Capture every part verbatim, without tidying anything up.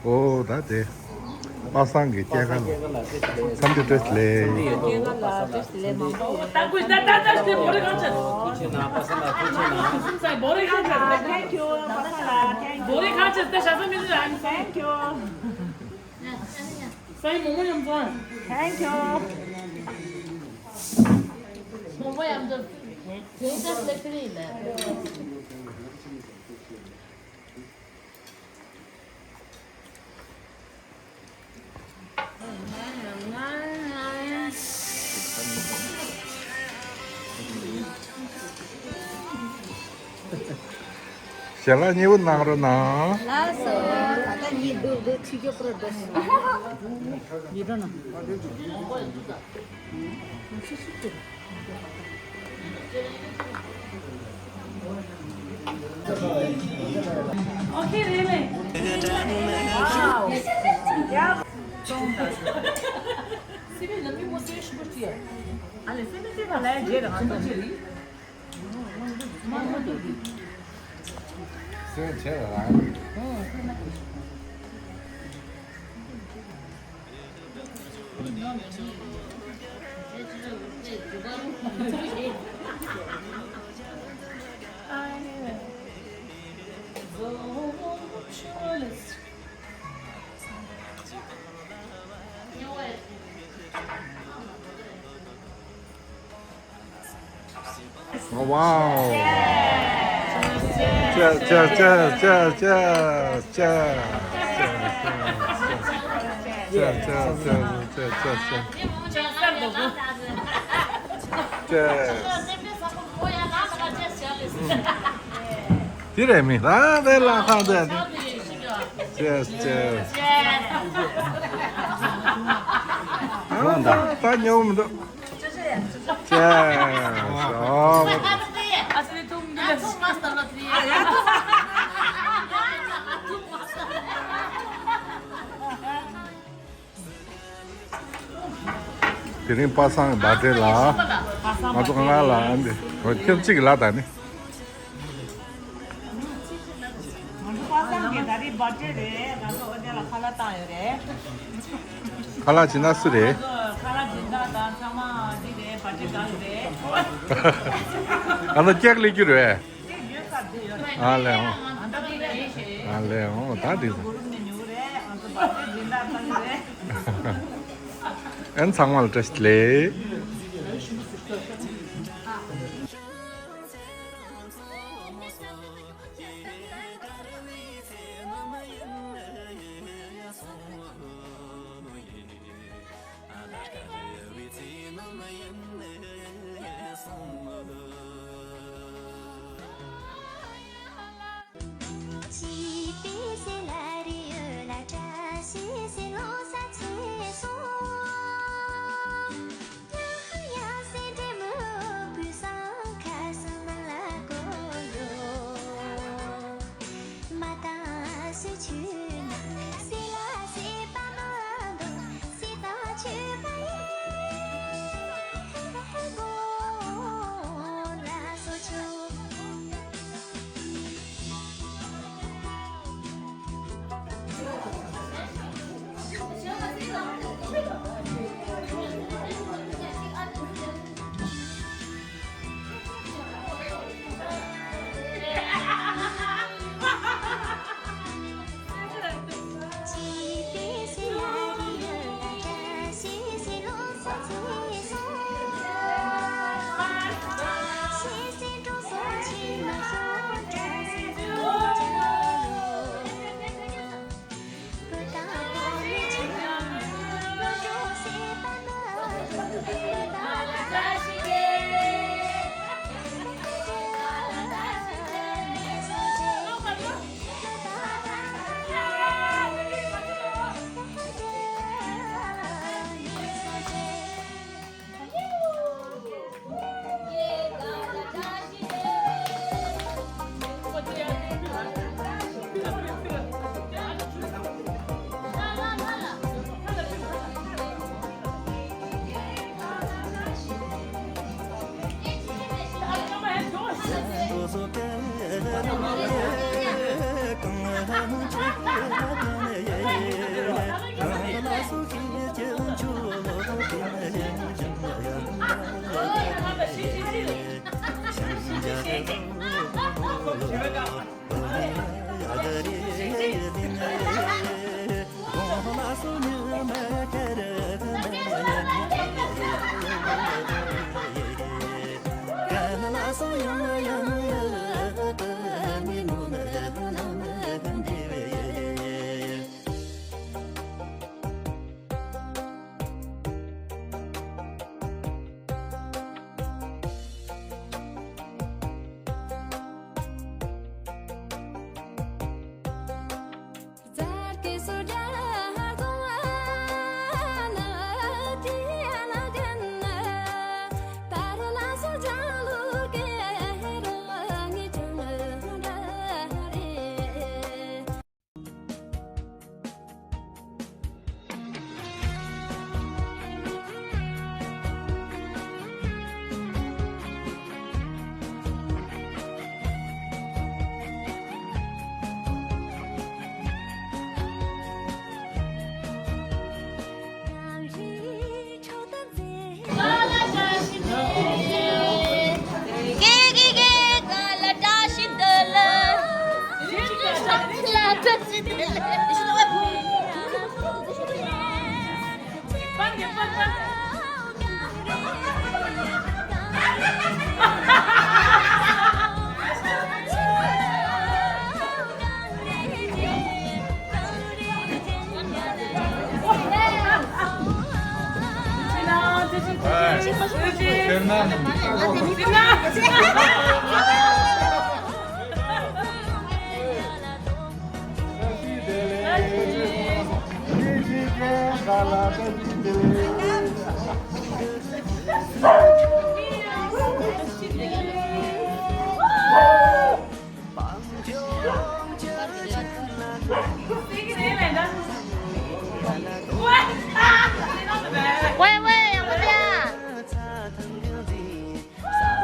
ཨོ་ད་དེ། པ་སངས་ཀྱི་སྐྱེས་སྐར་ལ་འཚམས་འདྲི་བཀྲ་ཤིས་བདེ་ལེགས། སྐྱེས་སྐར་ལ་བཀྲ་ཤིས་བདེ་ལེགས་མང་པོ། ད་ཀུན་ད་ད་ད་དེ་བོ་རེ་གང་ཆེ། ཐུགས་རྗེ་གནང་པ་སངས་ལ་ཐུགས་རྗེ་གནང་། སུམ་ཚའི་བོ་རེ་གང་ཆེ། Thank you པ་སངས་ལ། Thank you བོ་རེ་གང་ཆེ། དེ་ཞག་སང་མི་འདུག་ཨ། Thank you སའི་མོ་མོ་ཡམ་ཙང་། Thank you མོ་མོ་ཡམ་ཙང་། དེ་ད་སླེབས་ཀྱི་རེད་ལ། ཞལ་ལག་མཉེས་པོ་གནང་རོགས་གནང་། ལགས་སོ། ད་ལྟ་གཉིད་སྡུག་སྡུག་ཆུ་སྐྱོ་པོར་འགྲོ་སོང་། ཡིད་འགྲོ་ན། ཨོ་ཁེ་རེད་ལེ། ཝའོ། ཡ། སི་པི་ལ་མི་མོ་སེ་ཤི་པོ་ཏི་ཡ། ཨ་ལེ་སི་པི་ཏི་ལ་ལ་ཡ་རྗེས་ལ་གང་འདུག་སེ་བྱས་ལ་རང་། Wow. Cheers, cheers, cheers, cheers, cheers, cheers. Cheers, cheers, cheers, cheers, cheers, cheers. Cheers. དེ་རེད་མི་ལ་དེ་ལ་ཁང་དེ། Cheers, cheers. ད་ཉོ་མི་འདུག Cheers. ཨོ། དེ་རིང་པ་སངས་ཀྱི་བར་ཐི་ཌེ་ལ། ང་ཚོ་ང་ལ་འདི་ཁྱོད་གཅིག་གི་ལ་དང་ནི། ང་ཚོ་པ་སངས་ཀྱི་ད་རེས་བར་ཐི་ཌེ་རེད། ང་ཚོ་ཨོ་ཌི་ལ་ཁ་ལག་བཏང་ཡོད་རེད། ཁ་ལག་སྦྱིན་བདག་སུ་རེད། ང་ཚོ་ཁ་ལག་སྦྱིན་བདག་དང་ཚང་མ་འདི་རེད། བར་ཐི་ཌེ་གང་རེད། ང་ཚོ་ཀེག་ལས་རྒྱུ་རེད། ཀེག་ཡོད་ས་འདི་ཡོད་རེད། ཨ་ལས་འོང་། ང་ཚོ་ཀེག་ལས་ཤེས། ཨ་ལས་འོང་། ད་འགྲིག་སོང་། གུ་རུབ་ནས་ཉོ་རེད། ང་ཚོ་བར་ཐི་ཌེ་སྦྱིན་བདག་བཏང་རེད། ཨན་ཚང་མ་ལ་བཀྲ་ཤིས་བདེ་ལེགས། 喂喂，我的天！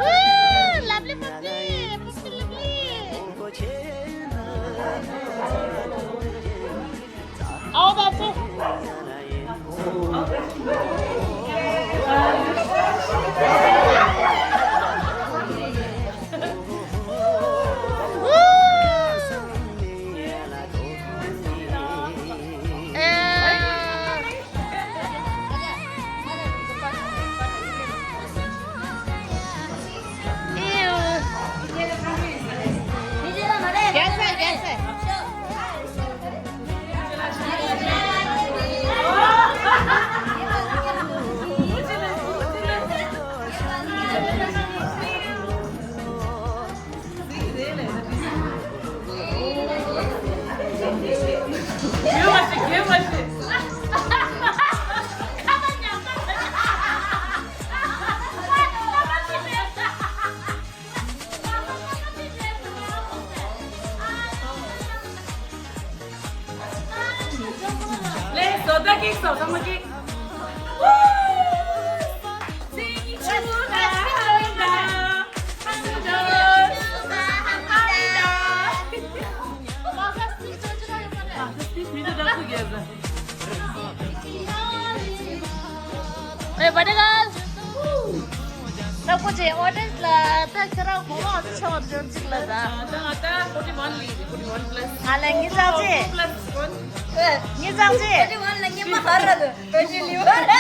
Ooh, lovely puppy, puppy lovely. Oh, that's it. Ooh. Eh. ལས་བཟོ་ལྟ་ཀིག་བཟོ་ཚང་མ་ཀིག Hey, buddy girl. ད་ཁོ་ཚོའི་audience ལ་ད་ཁྱེད་རང་གོ་བ་ཆེ་བ་འཇོན་ཅིག་ལ་ད། ད་ང་ད་forty one ལི་forty one plus. ཨ་ལས་ངའི་ཚང་ཅི། Two plus one. ངའི་ཚང་ཅི། Forty one ལ་ཉི་མ་ཧར་ར་དུ་ཕལ་ཆེར་ལི་བར།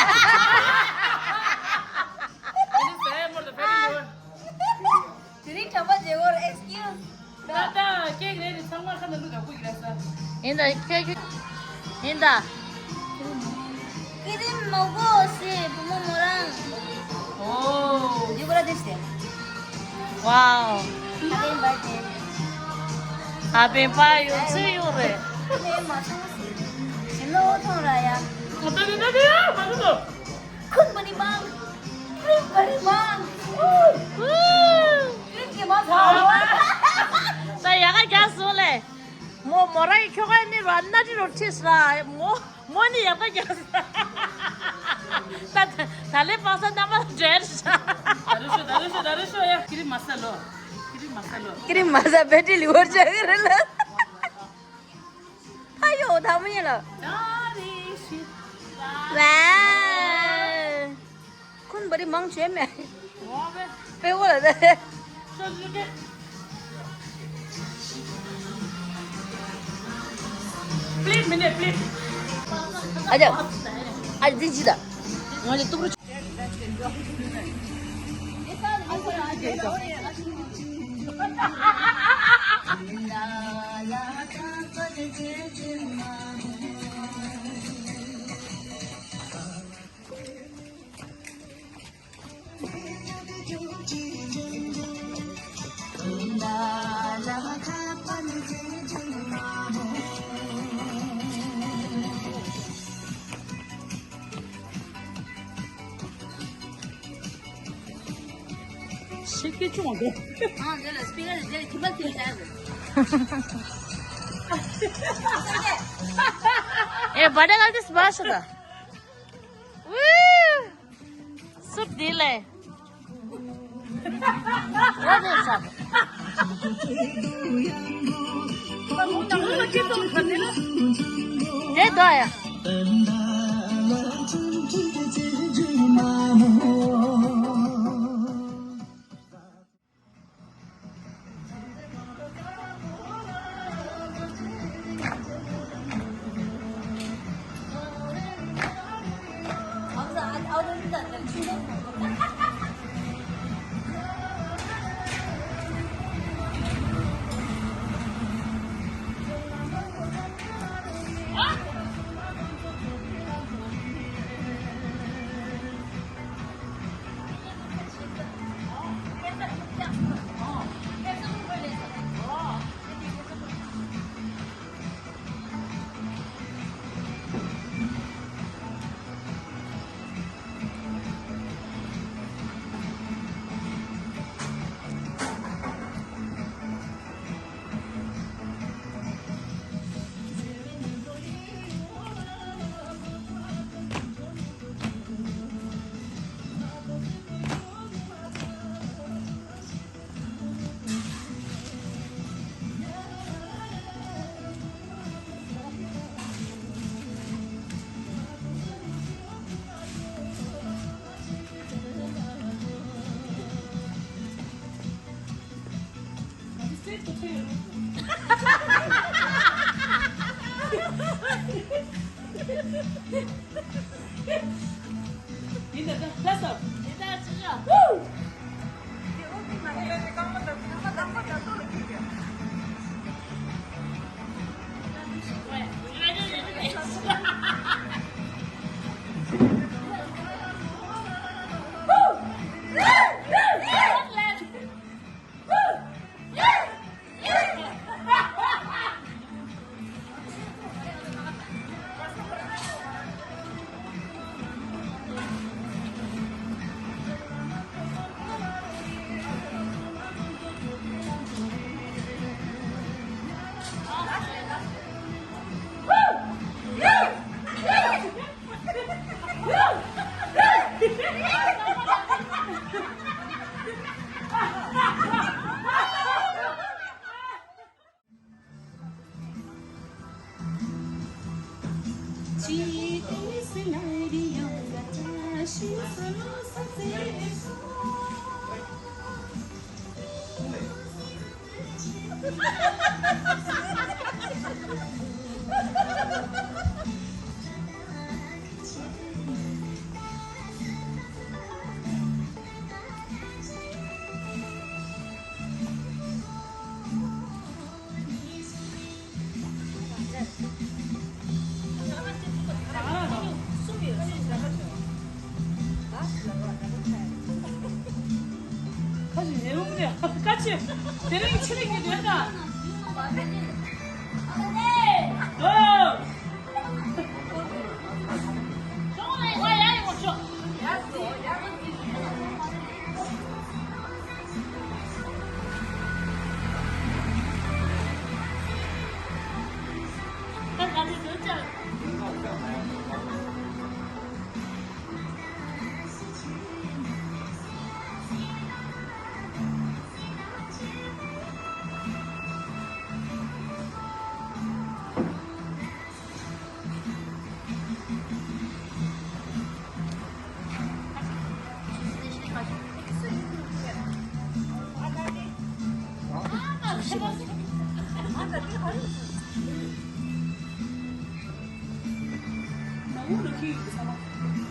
It is there for the very one. དེ་རིང་གྲྭ་པ་མཇལ་བར་excuse. ད་ད་ཀེག་རེད་རེད། ཚང་མ་ཁ་ན་ལུག་ག་ཀུ་ཡི་ར་ས། ཡིན་ད་ཁྱོད་ཁྱོད་ཡིན་ད། ཀི་རིམ་མོ་གོ་སི་བུ་མོ་མོ་རང་ Wow. Happy birthday. Happy birthday. ཡོང་ཚེ་ཡོང་རེད། ནས་མ་ཐོང་སི། ཞིམ་ལོ་ཐོང་ར་ཡ། ཨ་ཏི་ཏི་ཏི་ཏི་ཡ་མ་ཐོང་ཐོང་། ཁུན་མ་ནི་མང་། ཁུན་མ་ནི་མང་། ཁུན་གི་མ་ཐོང་། ད་ཡ་ག་རྒྱ་སོང་ལེ། མོ་མོ་ར་ཡི་ཁྱོ་ག་ཡི་མི་ར་ན་ཏི་རོ་ཁྲིས་ར་མོ། མོ་ནི་ཡག་པ་རྒྱག་ས། ད་ད་ལེ་པང་ས་རྣམ་པ་འདྲེར་ཤ། ད་རུ་ཤོ་ད་རུ་ཤོ་ད་རུ་ཤོ་ཡ། ཀི་རི་མ་ས་ལོ། ཀི་རི་མ་ས་ལོ། ཀི་རི་མ་ས་བེ་ཏི་ལི་ཝར་ཅག་རེ་ལ། ཕ་ཡོ་ད་མོ་ཡིན་ལ། ད་རེ་ཤི། ཝ། ཁུན་བ་རི་མང་ཆེ་མེ། ཝ་བེ། པེ་ཝ་ལ་ད། Please, minute, please. ཨ་ཅག་ཨ་ཅག་འདི་ཅི་ད། ང་ལ་ཏུག་རུ། ཤེས་ཀྱི་ཆུང་བ། ཨ་འདི་ལ་སྤི་ཀར་འདི་ལ་ཁྱི་པ་ཁྱི་ལ་ཨེ་བ་ད་ག་དེ་སྦ་ཤོ་ད། ཝུ། སུབ་དེ་ལས། རོ་དེ་ཤག་དེ་དོ་ཡ། ཁ་ཅིག་ནེ་རུ་རེད། ཁ་ཅིག་དེ་རིང་ཕྱི་རིག་གི་དོན་དང་། ཨོ།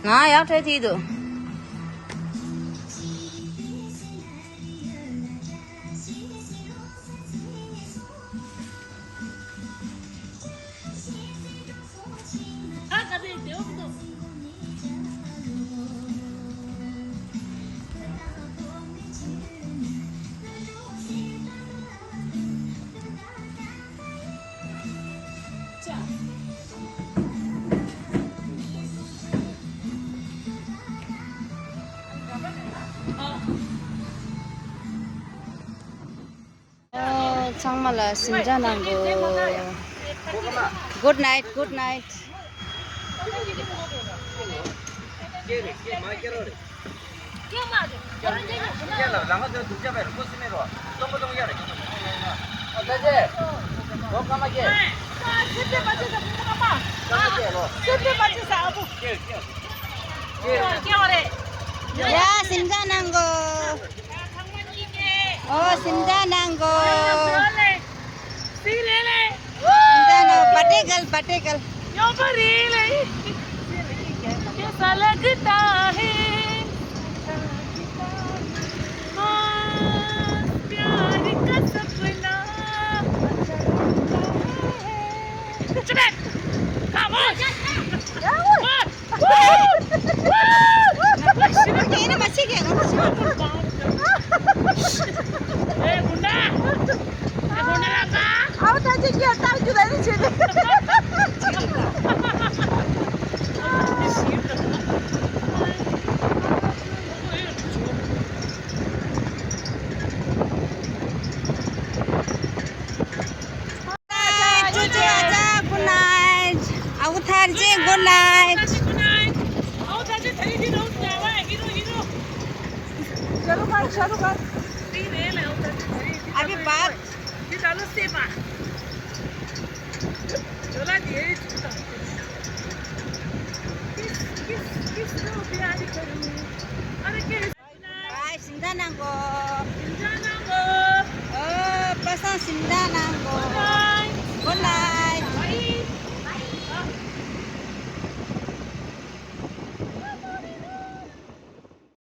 ང་ཡག་འཕྲད་ཐིག་འདུག་ཨོ། ཚང་མ་ལ་གཟིམ་འཇག་གནང་དགོས། Good night, good night. ཡ། གཟིམ་འཇག་གནང་དགོས། ཨོ། གཟིམ་འཇག་གནང་དགོས། གཟིམ་འཇག་གནང་། བ་ཏེ་གལ། བ་ཏེ་གལ། Good night. ཨ་ཁུ་ཐར་ཅན། good night. अभी बात।